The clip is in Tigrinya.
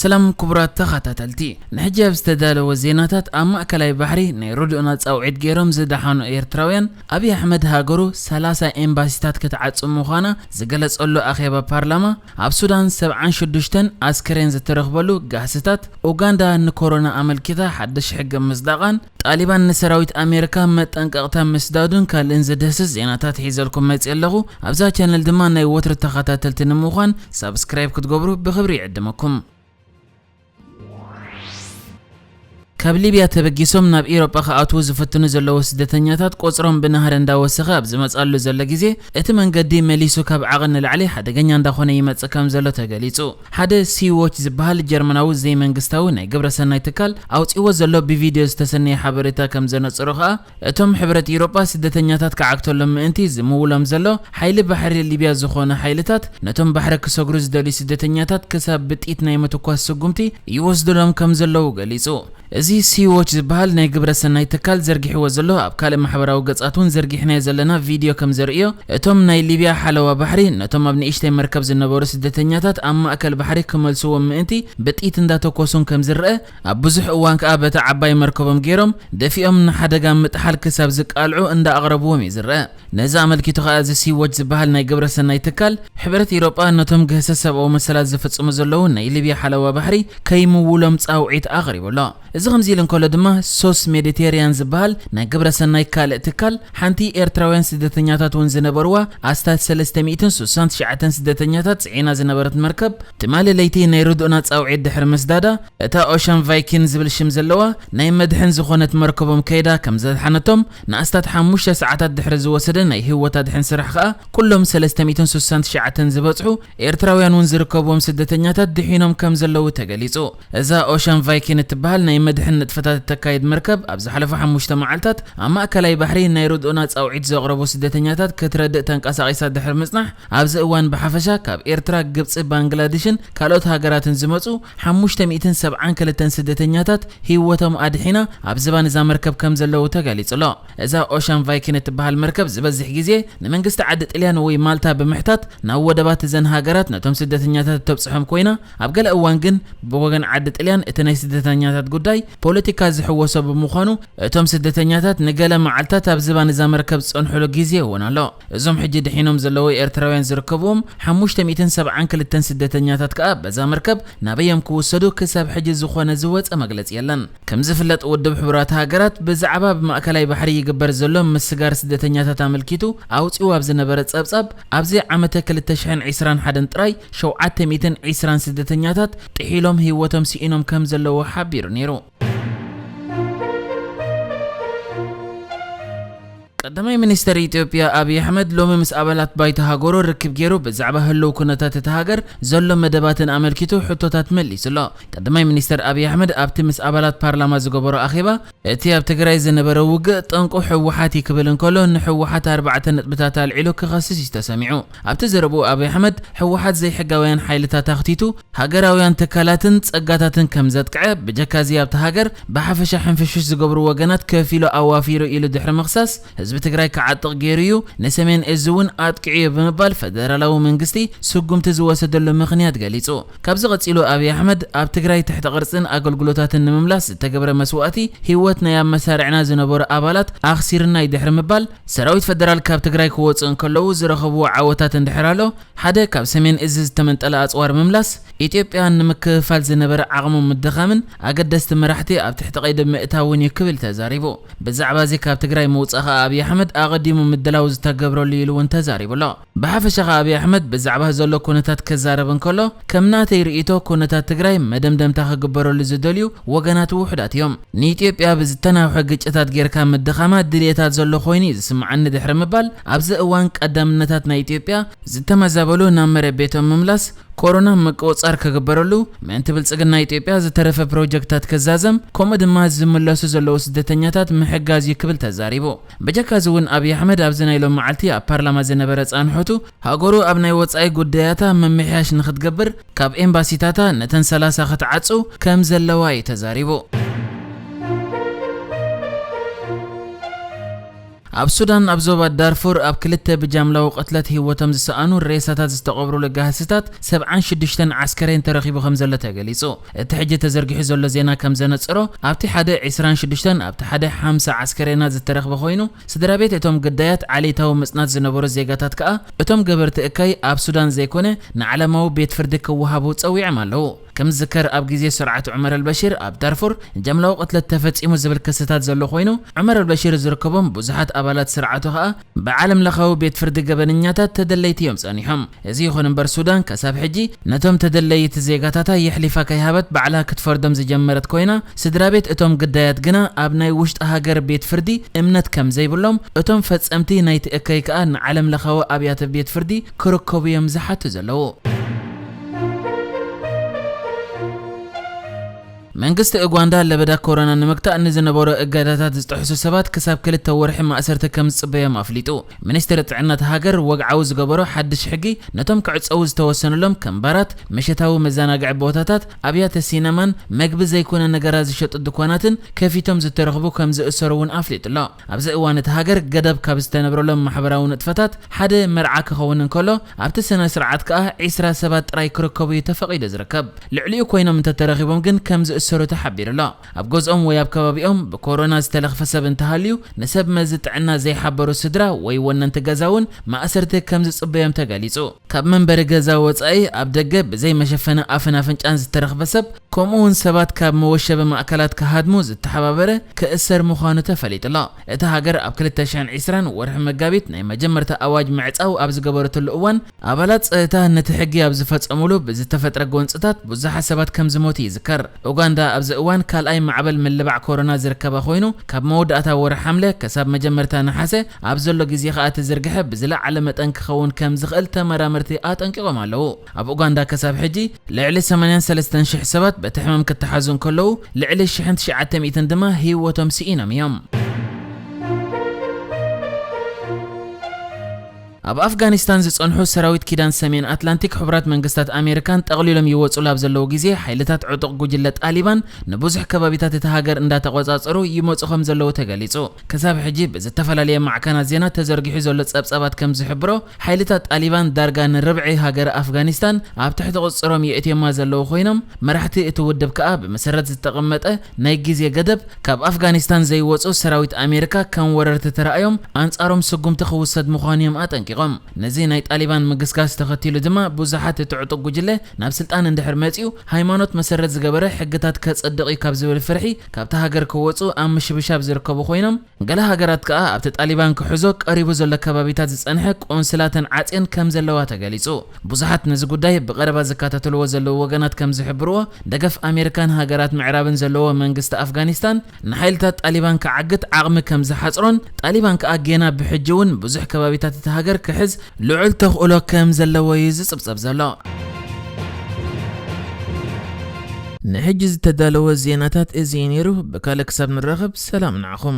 ሰላም ክቡራት ተኸታተልቲ፣ ንሕጂ ኣብ ዝተዳለወ ዜናታት፣ ኣብ ማእከላይ ባሕሪ ናይ ርድኡና ጻውዒት ገይሮም ዝደሓኑ ኤርትራውያን፣ ኣብይ ኣሕመድ ሃገሩ ሰላሳ ኤምባሲታት ክትዓጽው ምዃና ዝገለጸሉ ኣኼባ ፓርላማ፣ ኣብ ሱዳን ሰብዓን ሽዱሽተን ኣስከሬን ዝተረኽበሉ ጋህስታት፣ ኡጋንዳ ንኮሮና ኣመልኪታ ሓድሽ ሕጊ ምስዳቓን፣ ጣሊባን ንሰራዊት ኣሜሪካ መጠንቀቕታ ምስዳዱን ካልእን ዝድህስስ ዜናታት ሒዘልኩም መጽእ ኣለኹ። ኣብዛ ቻነል ድማ ናይ ወትሩ ተኸታተልቲ ንምዃን ሳብስክራይብ ክትገብሩ ብኽብሪ ይዕድመኩም። ካብ ሊብያ ተበጊሶም ናብ ኢሮጳ ክኣትዉ ዝፍትኑ ዘለዉ ስደተኛታት ቁጽሮም ብናህሪ እንዳወሰኸ ኣብ ዝመጻሉ ዘሎ ግዜ፣ እቲ መንገዲ መሊሱ ካብ ዓቐን ንላዕሊ ሓደገኛ እንዳኾነ ይመጽእ ከም ዘሎ ተገሊጹ። ሓደ ሲ ዎች ዝበሃል ጀርመናዊ ዘይመንግስታዊ ናይ ግብረ ሰናይ ትካል ኣውጺዎ ዘሎ ብቪድዮ ዝተሰነየ ሓበሬታ ከም ዘነጽሮ ከኣ፣ እቶም ሕብረት ኢሮጳ ስደተኛታት ክዓግተሎም ምእንቲ ዝምውሎም ዘሎ ሓይሊ ባሕሪ ሊብያ ዝኾነ ሓይልታት፣ ነቶም ባሕሪ ክሰግሩ ዝደልዩ ስደተኛታት ክሳብ ብጥይት ናይ ምትኳስ ስጉምቲ ይወስዱሎም ከም ዘለዉ ገሊጹ። እዚ ሲ ዎች ዝበሃል ናይ ግብረ ሰናይ ትካል ዘርጊሕዎ ዘሎ፣ ኣብ ካልእ ማሕበራዊ ገጻት እውን ዘርጊሕናዮ ዘለና ቪድዮ ከም ዘርእዮ፣ እቶም ናይ ሊብያ ሓለዋ ባሕሪ ነቶም ኣብ ንእሽተይ መርከብ ዝነበሩ ስደተኛታት ኣብ ማእከል ባሕሪ ክመልስዎም ምእንቲ ብጥይት እንዳተኮሱን ከም ዝረአ፣ ኣብ ብዙሕ እዋን ከኣ በታ ዓባይ መርከቦም ገይሮም ደፊኦም ንሓደጋ ምጥሓል ክሳብ ዝቃልዑ እንዳኣቕረብዎም እዩ ዝረአ። ነዚ ኣመልኪቱ ከኣ እዚ ሲ ዎች ዝበሃል ናይ ግብረ ሰናይ ትካል፣ ሕብረት ኢሮጳ ነቶም ግህሰት ሰብኣዊ መሰላት ዝፍጽሙ ዘለዉ ናይ ሊብያ ሓለዋ ባሕሪ ከይምውሎም ጻውዒት ኣቕሪቡ ኣሎ። እዚ ከምዚ ኢሉ እንከሎ ድማ፣ ሶስ ሜዲቴርያን ዝበሃል ናይ ግብረ ሰናይ ካልእ ትካል፣ ሓንቲ ኤርትራውያን ስደተኛታት እውን ዝነበርዋ ኣስታት ሰለስተ ሚእትን ስሳን ትሽዓተን ስደተኛታት ጽዒና ዝነበረት መርከብ፣ ትማሊ ለይቲ ናይ ርድኡና ጻውዒት ድሕሪ ምስዳዳ፣ እታ ኦሻን ቫይኪን ዝብል ሽም ዘለዋ ናይ መድሕን ዝኾነት መርከቦም ከይዳ ከም ዘድሓነቶም፣ ንኣስታት ሓሙሽተ ሰዓታት ድሕሪ ዝወሰደ ናይ ህይወት ኣድሕን ስራሕ ከኣ፣ ኩሎም ሰለስተ ሚእትን ስሳን ትሽዓተን ዝበጽሑ ኤርትራውያን እውን ዝርከብዎም ስደተኛታት ድሒኖም ከም ዘለዉ ተገሊጹ። እዛ ኦሻን ቫይኪን እትበሃል ናይ መድሕን ንጥፈታት እተካይድ መርከብ፣ ኣብ ዝሓለፉ ሓሙሽተ መዓልታት ኣብ ማእከላይ ባሕሪ ናይ ርድኡና ጻውዒት ዘቕረቡ ስደተኛታት ክትረድእ ተንቀሳቒሳ ድሕሪ ምጽናሕ፣ ኣብዚ እዋን ብሓፈሻ ካብ ኤርትራ፣ ግብጺ፣ ባንግላዴሽን ካልኦት ሃገራትን ዝመጹ ሓሙሽተ ሚእትን ሰብዓን ክልተን ስደተኛታት ህይወቶም ኣድሒና ኣብ ዝባን እዛ መርከብ ከም ዘለዉ ተገሊጹ ኣሎ። እዛ ኦሻን ቫይኪን እትበሃል መርከብ ዝበዝሕ ግዜ ንመንግስቲ ዓዲ ጥልያን ወይ ማልታ ብምሕታት ናብ ወደባት እዘን ሃገራት ነቶም ስደተኛታት እተብጽሖም ኮይና፣ ኣብ ገለ እዋን ግን ብወገን ዓዲ ጥልያን እቲ ናይ ስደተኛታት ጉዳይ ፖለቲካ ዝሕወሶ ብምዃኑ፣ እቶም ስደተኛታት ንገለ መዓልታት ኣብ ዝባን እዛ መርከብ ዝጸንሑሉ ግዜ እውን ኣሎ። እዞም ሕጂ ድሒኖም ዘለዉ ኤርትራውያን ዝርከብዎም ሓሙሽተ ሚእትን ሰብዓን ክልተን ስደተኛታት ከኣ በዛ መርከብ ናበይ እዮም ክውሰዱ ክሳብ ሕጂ ዝኾነ ዝወጸ መግለጺ የለን። ከም ዝፍለጥ፣ ውድብ ሕቡራት ሃገራት ብዛዕባ ኣብ ማእከላይ ባሕሪ ይግበር ዘሎ ምስጋር ስደተኛታት ኣመልኪቱ ኣውጺኡ ኣብ ዝነበረ ጸብጻብ፣ ኣብዚ ዓመተ ክልተ ሽሕን ዕስራን ሓደን ጥራይ ሸውዓተ ሚእትን ዕስራን ስደተኛታት ጥሒሎም ህይወቶም ስኢኖም ከም ዘለዉ ሓቢሩ ነይሩ። ቀዳማይ ሚኒስተር ኢትዮጵያ ኣብይ ኣሕመድ ሎሚ ምስ ኣባላት ባይቶ ሃገሩ ርክብ ገይሩ ብዛዕባ ህልው ኩነታት እታ ሃገር ዘሎ መደባትን ኣመልኪቱ ሕቶታት መሊሱ ኣሎ። ቀዳማይ ሚኒስተር ኣብይ ኣሕመድ ኣብቲ ምስ ኣባላት ፓርላማ ዝገበሮ ኣኼባ፣ እቲ ኣብ ትግራይ ዝነበረ ውግእ ጠንቁ ህወሓት እዩ ክብል እንከሎ፣ ንህወሓት ኣርባዕተ ነጥብታት ኣልዒሉ ክኸስስ እዩ ተሰሚዑ። ኣብቲ ዘረብኡ ኣብይ ኣሕመድ፣ ህወሓት ዘይሕጋውያን ሓይልታት ኣኽቲቱ፣ ሃገራውያን ትካላትን ጸጋታትን ከም ዘጥቅዐ፣ ብጀካ እዚ ኣብታ ሃገር ብሓፈሻ ሕንፍሽፍሽ ዝገብሩ ወገናት ከፊሉ ኣዋፊሩ ኢሉ ድሕሪ ምኽሳስ፣ ህዝቢ ትግራይ ክዓጥቕ ገይሩ እዩ፣ ንሰሜን እዝ እውን ኣጥቂዑ እዩ ብምባል ፈደራላዊ መንግስቲ ስጉምቲ ዝወሰደሉ ምኽንያት ገሊጹ። ካብዚ ቀጺሉ ኣብይ ኣሕመድ፣ ኣብ ትግራይ ትሕተ ቅርጽን ኣገልግሎታትን ንምምላስ ዝተገብረ መስዋእቲ፣ ህይወት ናይ ኣብ መሳርዕና ዝነበሩ ኣባላት ኣኽሲርና እዩ ድሕሪ ምባል፣ ሰራዊት ፈደራል ካብ ትግራይ ክወጹ እንከለዉ ዝረኸብዎ ዓወታት እንድሕር ኣሎ፣ ሓደ ካብ ሰሜን እዝ ዝተመንጠለ ኣጽዋር ምምላስ፣ ኢትዮጵያ ንምክፍፋል ዝነበረ ዓቕሙ ምድኻምን ኣገደስቲ መራሕቲ ኣብ ትሕቲ ቀይዲ ምእታውን እዩ ክብል ተዛሪቡ። ብዛዕባ እዚ ካብ ትግራይ ምውጻእ ከኣ ኣብይ ኣሕመድ ኣቐዲሙ ምድላው ዝተገብረሉ ኢሉ እውን ተዛሪቡ ኣሎ። ብሓፈሻ ከኣ ኣብይ ኣሕመድ ብዛዕባ ዘሎ ኩነታት ክዛረብ እንከሎ፣ ከም ናተይ ርእይቶ ኩነታት ትግራይ መደምደምታ ክግበረሉ ዝደልዩ ወገናት ውሑዳት እዮም። ንኢትዮጵያ ብዝተናውሐ ግጭታት ጌርካ ምድኻማ ድልየታት ዘሎ ኮይኑ እዩ ዝስምዓኒ ድሕሪ ምባል፣ ኣብዚ እዋን ቀዳምነታት ናይ ኢትዮጵያ ዝተመዛበሉ ናብ መረብ ቤቶም ምምላስ፣ ኮሮና ምቁጽጻር ክግበረሉ፣ ምእንቲ ብልጽግና ኢትዮጵያ ዝተረፈ ፕሮጀክታት ክዛዘም፣ ከምኡ ድማ ዝምለሱ ዘለዉ ስደተኛታት ምሕጋዝ እዩ ክብል ተዛሪቡ። ብጀካ እዚ እውን ኣብይ ኣሕመድ ኣብዚ ናይ ሎም መዓልቲ ኣብ ፓርላማ ዝነበረ ጻንሖቱ፣ ሃገሩ ኣብ ናይ ወጻኢ ጉዳያታ ምምሕያሽ ንክትገብር ካብ ኤምባሲታታ ነተን ሰላሳ ክትዓጹ ከም ዘለዋ እዩ ተዛሪቡ። ኣብ ሱዳን ኣብ ዞባ ዳርፉር ኣብ ክልተ ብጃምላዊ ቅትለት ህይወቶም ዝሰኣኑ ሬሳታት ዝተቐብሩሉ ጋህስታት ሰብዓን ሽዱሽተን ዓስከሬን ተረኺቡ ከም ዘሎ ተገሊጹ። እቲ ሕጂ ተዘርጊሑ ዘሎ ዜና ከም ዘነጽሮ፣ ኣብቲ ሓደ ዕስራን ሽዱሽተን ኣብቲ ሓደ ሓምሳ ዓስከሬናት ዝተረኽበ ኮይኑ፣ ስድራ ቤት እቶም ግዳያት ዓሌታዊ ምጽናት ዝነበሩ ዜጋታት ከኣ እቶም ገበርቲ እከይ ኣብ ሱዳን ዘይኮነ ንዓለማዊ ቤት ፍርዲ ክወሃቡ ጸዊዖም ኣለዉ። ከም ዝዝከር ኣብ ግዜ ስርዓት ዑመር ኣልበሽር ኣብ ዳርፉር ጃምላዊ ቅትለት ተፈጺሙ ዝብል ክስታት ዘሎ ኮይኑ፣ ዑመር ኣልበሽር ዝርከቦም ብዙሓት ኣባላት ስርዓቱ ከኣ ብዓለም ለኻዊ ቤት ፍርዲ ገበነኛታት ተደለይቲ እዮም ጸኒሖም። እዚ ይኹን እምበር ሱዳን ከሳብ ሕጂ ነቶም ተደለይቲ ዜጋታታ የሕሊፋ ከይሃበት ባዕላ ክትፈርዶም ዝጀመረት ኮይና፣ ስድራ ቤት እቶም ግዳያት ግና ኣብ ናይ ውሽጢ ሃገር ቤት ፍርዲ እምነት ከም ዘይብሎም፣ እቶም ፈጸምቲ ናይቲ እከይ ከኣ ንዓለም ለኻዊ ኣብያተ ቤት ፍርዲ ክርከቡ እዮም ዝሓቱ ዘለዉ። መንግስቲ ኡጋንዳ ለበዳ ኮሮና ንምግታእ ንዝነበሮ እገዳታት ዝጥሕሱ ሰባት ክሳብ ክልተ ወርሒ ማእሰርቲ ከም ዝጽበዮም ኣፍሊጡ። ሚኒስትሪ ጥዕና እታ ሃገር ወግዓዊ ዝገበሮ ሓድሽ ሕጊ ነቶም ክዕጸዉ ዝተወሰኑሎም ከም ባራት፣ ምሸታዊ መዘናግዒ ቦታታት፣ ኣብያተ ሲነማን መግቢ ዘይኮነ ነገራት ዝሸጡ ድኳናትን ከፊቶም ዝተረኽቡ ከም ዝእሰሩ እውን ኣፍሊጡ ኣሎ። ኣብዚ እዋን እታ ሃገር ገደብ ካብ ዝተነብረሎም ማሕበራዊ ንጥፈታት ሓደ መርዓ ክኸውን እንከሎ፣ ኣብቲ ስነ ስርዓት ከኣ ዒስራ ሰባት ጥራይ ክርከቡ እዩ ተፈቒዱ ዝርከብ። ልዕሊኡ ኮይኖም እንተተረኺቦም ግን ከም ዝእሰሩ ተሓቢሩ ኣሎ። ኣብ ገዝኦም ወይ ኣብ ከባቢኦም ብኮሮና ዝተለኽፈ ሰብ እንተሃልዩ፣ ንሰብ መዚ ጥዕና ዘይሓበሩ ስድራ ወይ ወነንቲ ገዛ እውን ማእሰርቲ ከም ዝጽበዮም ተገሊጹ። ካብ መንበሪ ገዛ ወጻኢ ኣብ ደገ ብዘይ መሸፈኒ ኣፍን ኣፍንጫን ዝተረኽበ ሰብ፣ ከምኡ እውን ሰባት ካብ መወሸቢ ማእከላት ክሃድሙ ዝተሓባበረ ክእሰር ምዃኑ ተፈሊጡ ኣሎ። እታ ሃገር ኣብ ክልተ ሽሕን ዕስራን ወርሒ መጋቢት ናይ መጀመርታ ኣዋጅ ምዕጻው ኣብ ዝገበረትሉ እዋን፣ ኣባላት ጸጥታ ነቲ ሕጊ ኣብ ዝፈጸሙሉ ብዝተፈጥረ ጎንጽታት ብዙሓት ሰባት ከም ዝሞቱ ይዝከር። ኡጋንዳ ኣብዚ እዋን ካልኣይ ማዕበል ምልባዕ ኮሮና ዝርከባ ኮይኑ፣ ካብ መወዳእታ ወርሒ ሓምለ ክሳብ መጀመርታ ነሓሰ ኣብ ዘሎ ግዜ ከኣ እቲ ዝርግሐ ብዝለዓለ መጠን ክኸውን ከም ዝኽእል ተመራመርቲ ኣጠንቂቖም ኣለዉ። ኣብ ኡጋንዳ ክሳብ ሕጂ ልዕሊ ሰማንያን ሰለስተን ሽሕ ሰባት በቲ ሕማም ክተሓዙ እንከለዉ፣ ልዕሊ ሽሕን ትሽዓተ ሚእትን ድማ ህይወቶም ስኢኖም እዮም። ኣብ ኣፍጋኒስታን ዝጸንሑ ሰራዊት ኪዳን ሰሜን ኣትላንቲክ ሕቡራት መንግስታት ኣሜሪካን ጠቕሊሎም ይወጹሉ ኣብ ዘለዉ ግዜ፣ ሓይልታት ዕጡቕ ጉጅለ ጣሊባን ንብዙሕ ከባቢታት እታ ሃገር እንዳተቖጻጸሩ ይመጹ ከም ዘለዉ ተገሊጹ። ክሳብ ሕጂ ብዝተፈላለየ ማዕከናት ዜና ተዘርጊሑ ዘሎ ጸብጻባት ከም ዝሕብሮ፣ ሓይልታት ጣሊባን ዳርጋ ንርብዒ ሃገር ኣፍጋኒስታን ኣብ ትሕቲ ቁጽጽሮም የእትዮማ ዘለዉ ኮይኖም፣ መራሕቲ እቲ ውድብ ከኣ ብመሰረት ዝተቐመጠ ናይ ግዜ ገደብ ካብ ኣፍጋኒስታን ዘይወጹ ሰራዊት ኣሜሪካ ከም ወረርቲ ተራእዮም ኣንጻሮም ስጉምቲ ክውሰድ ምዃኑ እዮም ኣጠንቂቖም። ነዚ ናይ ጣሊባን ምግስጋስ ተኸቲሉ ድማ ብዙሓት እቲ ዕጡቕ ጉጅለ ናብ ስልጣን እንድሕር መጺኡ ሃይማኖት መሰረት ዝገበረ ሕግታት ከጸድቕ እዩ ካብ ዝብል ፍርሒ ካብታ ሃገር ክወጹ ኣብ ምሽብሻብ ዝርከቡ ኮይኖም፣ ገለ ሃገራት ከኣ ኣብቲ ጣሊባን ክሕዞ ቀሪቡ ዘሎ ከባቢታት ዝጸንሐ ቆንስላተን ዓጽየን ከም ዘለዋ ተገሊጹ። ብዙሓት ነዚ ጉዳይ ብቐረባ ዝከታተልዎ ዘለዉ ወገናት ከም ዝሕብርዎ፣ ደገፍ ኣሜሪካን ሃገራት ምዕራብን ዘለዎ መንግስቲ ኣፍጋኒስታን ንሓይልታት ጣሊባን ክዓግት ዓቕሚ ከም ዝሓጽሮን፣ ጣሊባን ከኣ ጌና ብሕጂ እውን ብዙሕ ከባቢታት እቲ ሃገር ክሕዝ ልዑል ተኽእሎ ከም ዘለዎ እዩ ዝጽብጸብ ዘሎ። ንሕጂ ዝተዳለወ ዜናታት እዚ እዩ ነይሩ። ብካልእ ክሳብ ንራኸብ ሰላም ንዓኹም።